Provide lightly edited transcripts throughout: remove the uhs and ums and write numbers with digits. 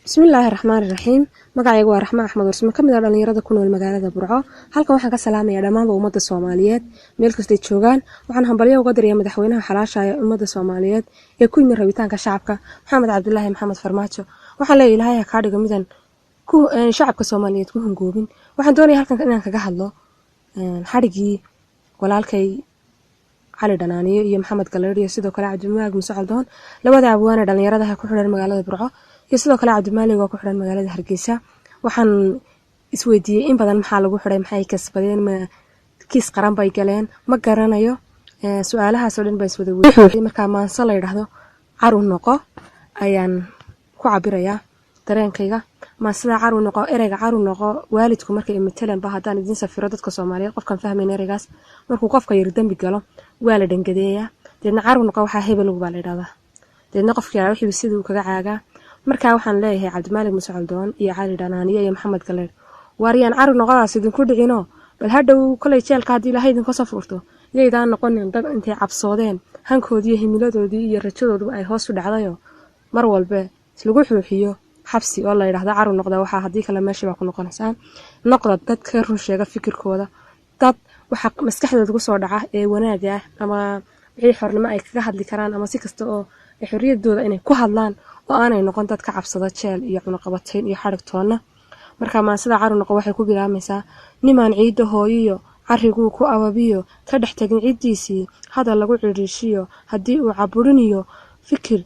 Bismillaahi raxmaani raxiim. Magacaygu waa Raxmaan Axmed Warsame, ka mid ah dhalinyarada ku nool magaalada Burco. Halkan waxaan ka salaamayaa dhammaanba ummadda Soomaaliyeed meel kastay joogaan. Waxaan hambalyo uga dirayaa madaxweynaha xalaasha ee ummadda Soomaaliyeed ee ku yimid rabitaanka shacabka, Maxamed Cabdulaahi Maxamed Farmaajo. Waxaan leeyahay, Ilaahay ha kaa dhigo midan ku shacabka Soomaaliyeed ku hungoobin. Waxaan doonaya halkan inaan kaga hadlo xadhigii walaalkay Cali Dhanaaniyo iyo Maxamed Galeedh iyo sidoo kale Cabdimaag Muse Caldoon, labada abwaane dhalinyaradaha ku xidhan magaalada Burco, iyo sidoo kale Cabdimaalig oo ku xidhan magaalada Hargeysa. Waxaan isweydiiyey in badan, maxaa lagu xidhay? Maxay kasbadeen? Ma kiis qaran bay galeen? Ma garanayo. Su-aalahaasoo dhan baa iswada weydiiyey. Markaa maanso la yidhaahdo "Caru Noqo" ayaan ku cabirayaa dareenkayga. Maansida "Caru Noqo", ereyga "caru noqo" waalidku markay matalanba, haddaan idiin safiro dadka Soomaaliyeed, qofkan fahmayn ereygaas, markuu qofka yar dembi galo waa la dhangadeeyaa, deedna "caru noqo, waxaa hebel" baa la yidhahdaa, deedna qofka yaraa wixii siduu kaga caagaa. Markaa waxaan leeyahay Cabdimaalig Muse Coldoon iyo Cali Dhanaaniyo iyo Maxamed Galeedh, waaryaan caru noqodaas idinku dhicino. Bal hadhow kolay jeelka haddii Ilaahay idinka soo furto, yaydaan noqonin dad intay cabsoodeen hankoodii iyo himiladoodii iyo rajadooduba ay hoos u dhacdayoo mar walbe lagu xuuxiyo xabsi oo la yidhahda "caru noqda". Waxaa haddii kale meeshii baa ku noqonaysaan. Noqda dad ka run sheega fikirkooda, dad waxa maskaxdooda kusoo dhaca ee wanaaga ah ama wixii xornimo ay kaga hadli karaan ama si kasta oo xorriyadooda inay ku hadlaan, oo aanay noqon dad ka cabsada jeel iyo cunaqabatayn iyo xadhig toonna. Marka maansida "Caru Noqo" waxay ku bilaabmaysaa: Nimaan ciidda hooyiyo carriguu ku ababiyo ka dhex tegin ciddiisii, hadal lagu cidhiishiyo haddii uu caburiniyo, fikir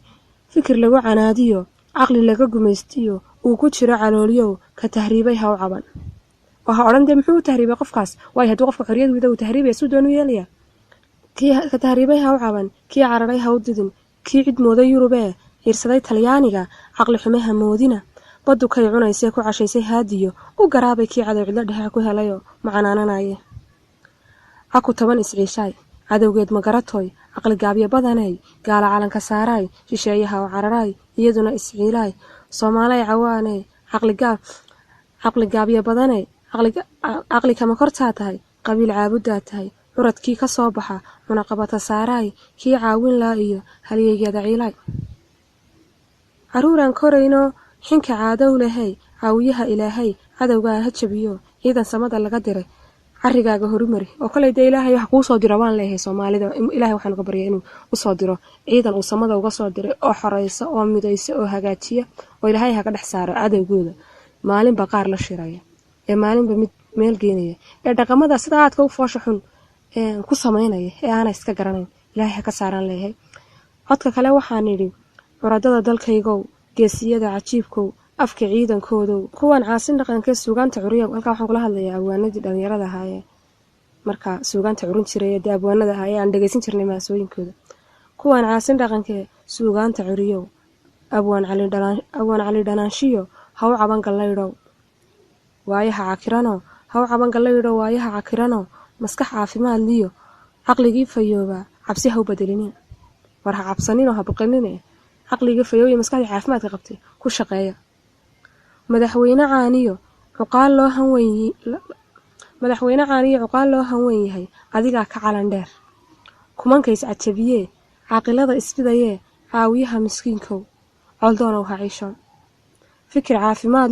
fikir lagu canaadiyo, caqli laga gumaystiyo, uu ku jiro calooliyow, ka tahriibay ha u caban oo ha odhan dee muxuu u tahriibay qofkaas? Waayo, hadduu qofka xorriyad wida uu tahriibaya, suu doonu yeelaya. Kii ka tahriibay ha u caban, kii cararay ha u didin, kii cid mooday Yurubee ciirsaday Talyaaniga caqli xume ha moodina. Baddu kay cunaysee ku cashaysay haadiyo u garaabay, kii cadow cidlo dhexe ku helayoo ma canaananaye. Caku toban isciishaay, cadowgeed ma garatoy, caqligaabyo badaney, gaala calanka saaraay, shisheeyaha oo cararaay, iyaduna isciilaay, Soomaalay cawaaney, caqligaabyo badaney, caqli kama kortaa tahay, qabiil caabudaa tahay, curadkii ka soo baxa cunaqabata saaraay, kii caawin laa iyo halyeegyada ciilaay. Caruuraan korayno xinka caadow lehey, caawiyaha Ilaahay cadowgaa ha jabiyo, ciidan samada laga diray carrigaaga horumari. Oo koley dee Ilaahay wax kuu soo diro waan leeyahay. Soomaalida Ilahay waxaan uga baryaa inuu usoo diro ciidan uu samada uga soo diray oo xoreysa oo midaysa oo hagaajiya, oo Ilaahay haka dhex saaro cadowgooda maalinba qaar la shiraya ee maalinba mid meel geenaya ee dhaqamada sida aadka u foosha xun ku samaynaya ee aanay iska garanayn. Ilaahay ha ka saaraan leeyahay. Codka kale waxaan idhi: Curadada dalkaygow, geesiyada cajiibkow, afka ciidankoodow, kuwan caasin dhaqankee suugaanta curiyow. Halkaa waxaan kula hadlayaa abwaanadii dhalinyarada ahaayee marka suugaanta curin jiray, dee abwaanada ahaa ee aan dhegeysan jirnay maasooyinkooda. Kuwan caasin dhaqankee suugaanta curiyow, Abwaan Cali Dhanaanshiyo, ha u caban gallaydhow waayaha cakirano, ha u caban gallaydhow waayaha cakirano. Maskax caafimaad liyo caqligii fayoobaa cabsi ha u bedelinin. War ha cabsaninoo ha baqinine, caqligii fayoobiya maskaxdii caafimaadka qabtay ku shaqeeya. Madaxweyne caaniyo cuqaal loo hanweyn, madaxweyne caaniyo cuqaal loo hanweyn yahay, adigaa ka calan dheer. Kumanka iscajabiyee, caaqilada isbidayee, caawiyaha miskiinkow, Coldoonow ha ciishoon. Fikir caafimaad.